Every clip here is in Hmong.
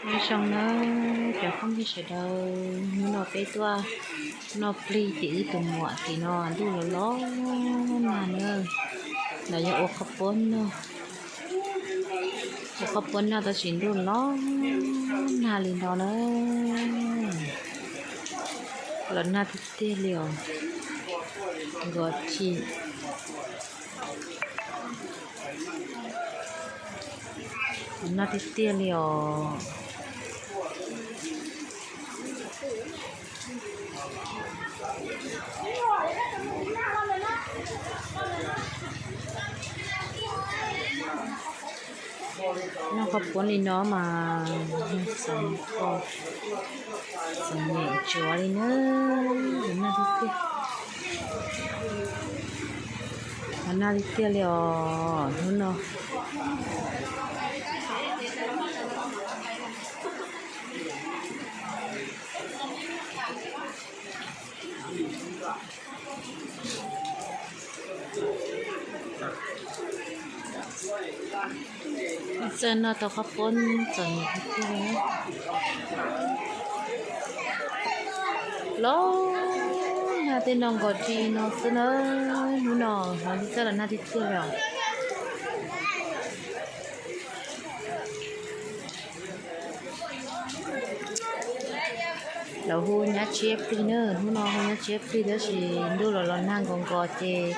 Nyob zoo na cov phooj ywg sawv daws, hnub no peb tuaj noj plig tim wb tus muam tim no, ntuj los los nag na. Los yog ua qhov puab noj, ua qhov puab noj tab sis ntuj los nag li no na. Los nag tiag tiag li os. Nkaus tsis nag tiag tiag li os. Noj qhov puab li no mas xeem, xeem nyem tsuav li na. Nag tiag tiag, nag tiag tiag li os hnub no. Txawj noj tau qhov puab txom nyem tiag tiag li. Los nag tej no nkaus tsis no xwb na, hnub no los txawj los nag tiag tiag li os. Lawv hu nyab tshiab plig na, hnub no hu nyab tshiab plig tab sis ntuj los los nag nkaus nkaus ces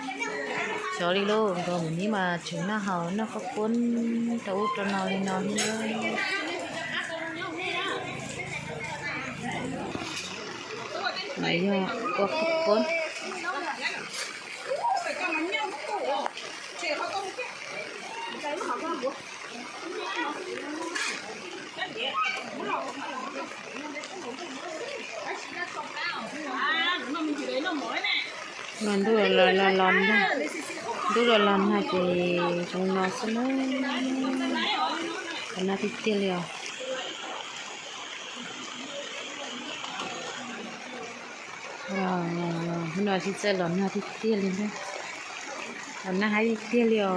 xyov li lauj, nkaus mus nib mas tseem noj haus noj qhov puab rau ub rau no li no thiab. Mas yog ua qhov puab. Mas ntuj los los nag, ntuj los los nag ces zoo no xwb na. Los nag tiag tiag li os. Hnub no tsis txawj los nag tiag tiag li na. Los nag heev tiag tiag li os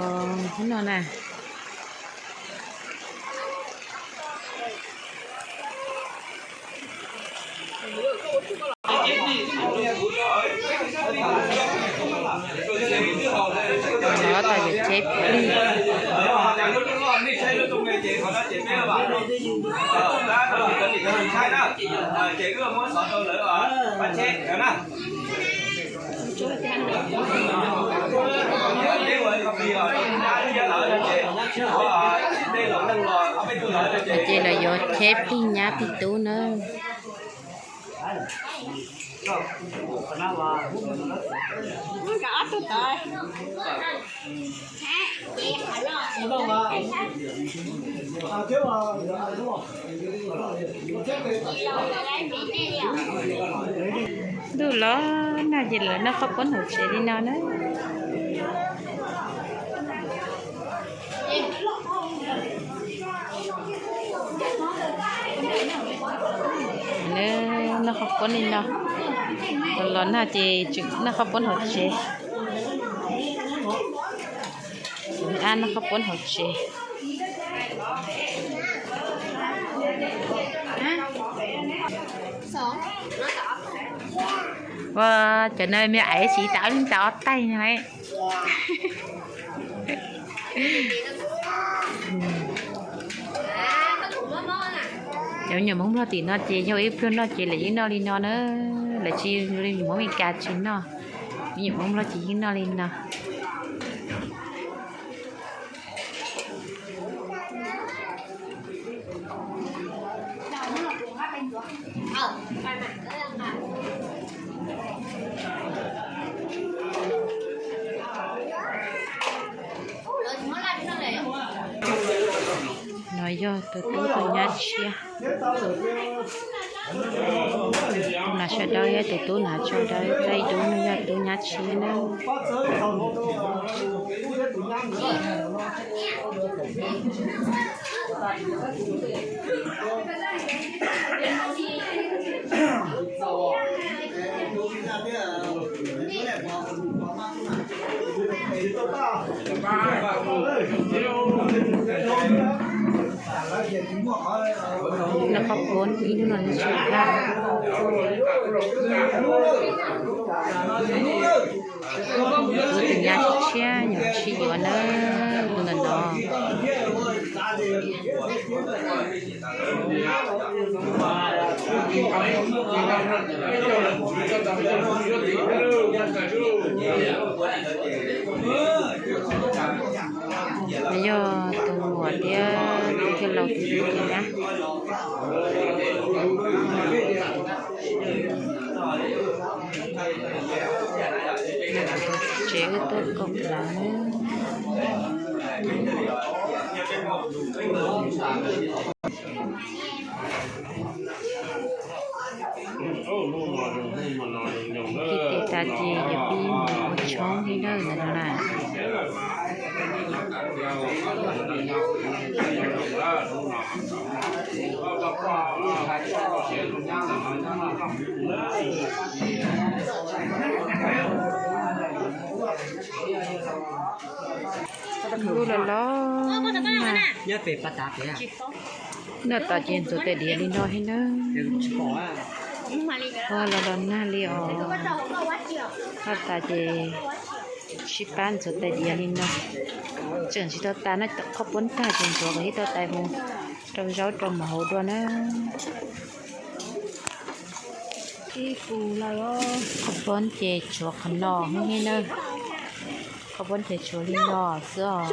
hnub no na. Nov tas yuav cheb plig. Ces lawv yuav cheb plig nyab plig tub na. Ntuj los nag ces lawv noj qhov puab hauv tsev li no na. Noj qhov puab li no, los nag ces tseem noj qhov puab hauv tsev. Ab, noj qhov puab hauv tsev. Ua cov no me aiv siv tau ib tau ob taig no. Cov me nyuam Hmoob Nplog tim no ces yog ib pluag noj ces lawv yeej noj li no na. Lawv tsis li Hmoob Meskas tsis noj, me nyuam Hmoob Nplog ces yeej noj li no. No yog tus tub tus nyab tshiab. Tus nas sawv daws yog tus tub nas sawv daws, ib tug no yog tub nyab tshiab na. Noj qhob pob ib hnub no tsis laj. Kuv tus nyab tshiab tshiab nyuam sib yuav nawb, tus ntawm no. Nws yog tus muam thiab tus tij laug tus tij nyab. Tsev wb tuaj koom lawv. Ib tes tas ces yog pib mus ua tshoob li nawb ntawm no na. Ntuj los los na. Noj tas ces ntxuav tais diav li no thiab nawb. Ua los los nag li os. Noj tas ces sib pab ntxuav tais diav li no. Tseem tsis tau tas no, qhob pob tag ces ntxuav kom ib tau tais mus rau zaub rau mov hauv dua na. Qhob pob ces tshuav qhov no heev heev na. Qhob pob ces tshuav li no xwb os.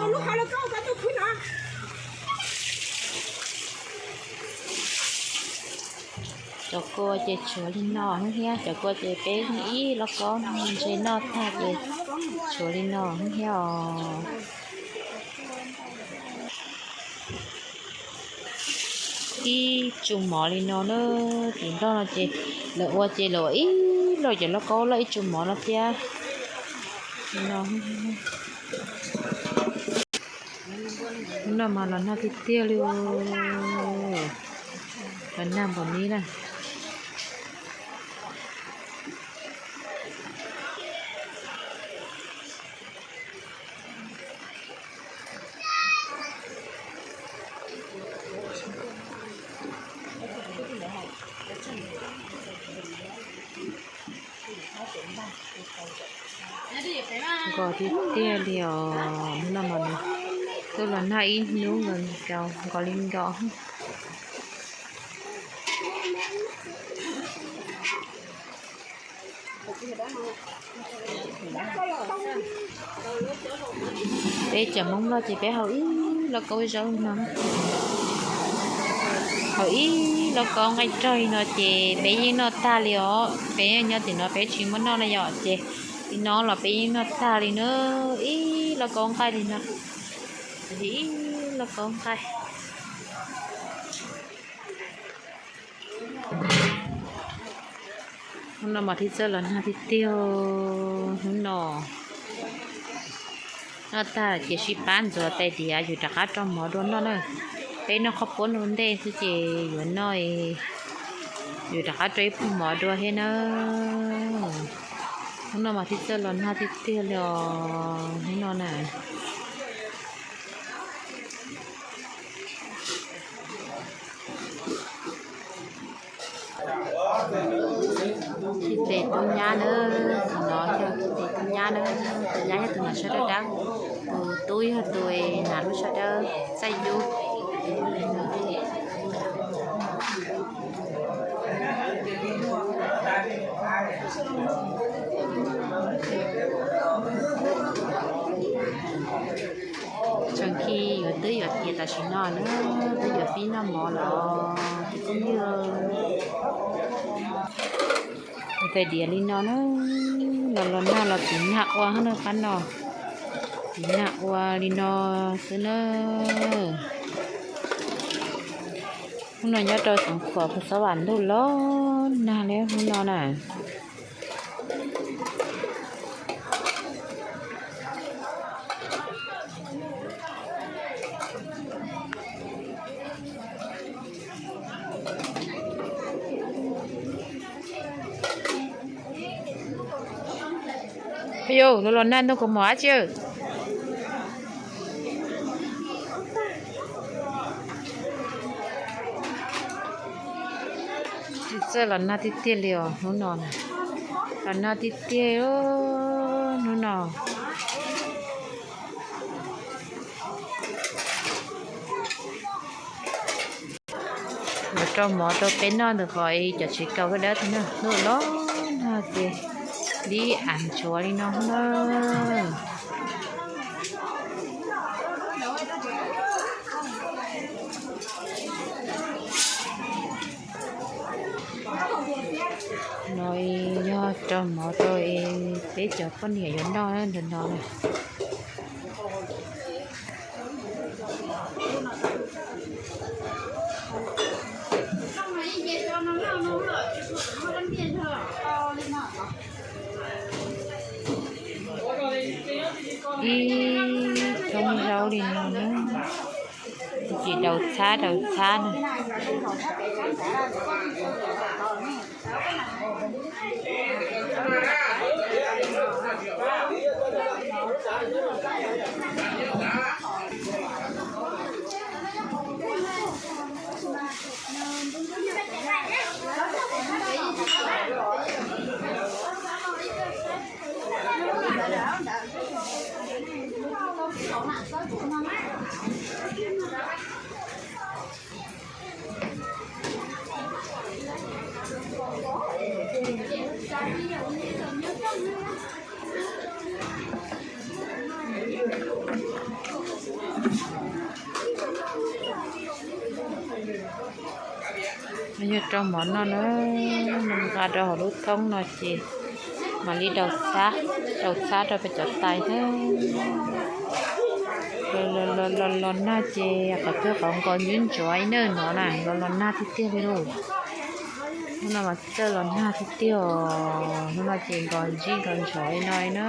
Cov kua ces tshuav li no heev thiab, cov kua ces peb ib lauj kaub ntse noj tag ces tshuav li no heev thiab os. Ib tsu mov li no na, tim nroj no ces lawv ua ces lawv ua ib lauj, cov lauj kaub loj ib tsu mov no thiab. Hnub no mas los nag tiag tiag li, los nag npaum ni na. Nkos tiag tiag li os, hnub no mas nws twb los nag ib hnub nkaus, nkos li nkos. Peb cov Hmoob Nplog ces peb haus ib lauj kaub zaub no, haus ib lauj kaub nqaij rog li no ces peb yeej noj tag li os. Peb nyob tim no peb tsis muaj noj na yom, ces li no los peb yeej noj tag li na, ib lauj kaub nqaij li no, ib lauj kaub nqaij. Hnub no mas thiaj txawj los nag tiag tiag. Hnub no noj tag ces sib pab ntxuav tais diav yus rov qab rau mov dua noj na. Peb noj qhob pob ua ntej xwb ces yuav noj, yus rov qab rau ib pug mov dua thiab na. Hnub no mas thiaj txawj los nag tiag tiag li os, hnub no na. Khib tes tub nyab nawb, tus no yog khib tes tub nyab nawb, tus nyab yog tus no sab dawb dawb, tus tub yog tus nas lub sab dawb txaij yub. Tseem khi yuav twb yuav tiav tam sim no na, twb yuav pib noj mov los ces twb yog tais diav li no na, los los nag los tiv nag ua hab na qab no, tiv nag ua li no xwb na. Hnub no nyob rau Xeev Khuam, Phu Xab Vam ntuj los nag li hnub no na. Yus, los los nag ntuj kuv mos dab tsi. Txawj los nag tiag tiag li os hnub no na. Los nag tiag tiag hnub no. Yuav rau mov rau peb noj ntawm qhov cov tsev kaus dawb dawb thiab na, lub los nag ces dib av ntsuav li no na. No yog rau mov rau peb cov poj niam yuav noj ntawm no na. Ib thoob zaub li no na, tsis daus txhab daus txhab na. Yog rau mov noj na, nqa rau hauv lub thoob no ces mam li daus txhab, daus txhab rau peb cov tais thiab. Los los nag ces qhov twg qhov nkos ntsuav ntsuav ib nab no na, los los nag tiag tiag li lauj. Hnub no mas txawj los nag tiag tiag os, hnub no ces nkos ntsib nkos ntsuav li no na.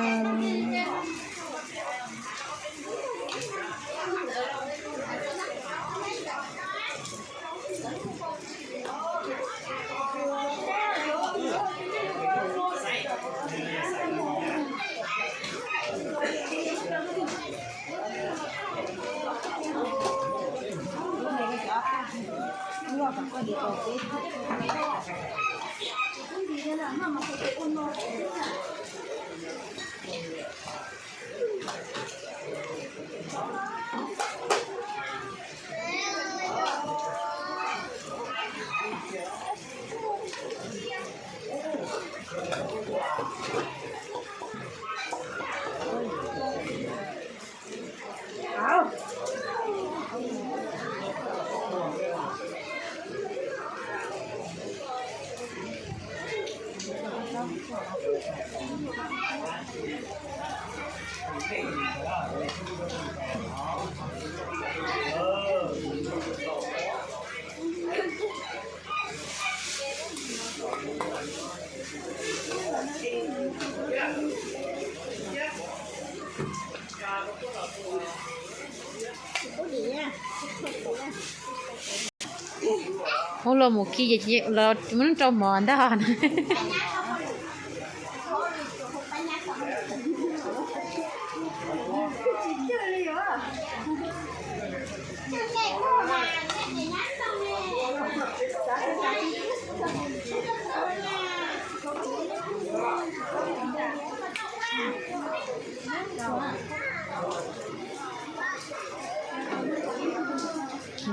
Ub, los mus khi ces los muab rau mov ntag.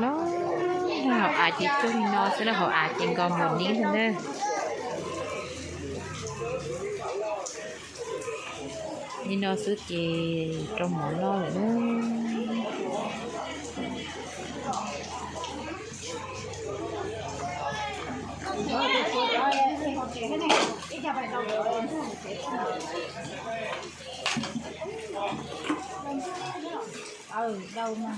Los nag hauv av ces cuag li no xwb na, hauv av ces nkos npaum li no na. Li no xwb ces rau mov noj lawm na.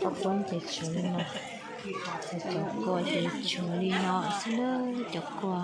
Cov kua ces tshuav li no, cov kua ces tshuav li no xwb na, cov kua.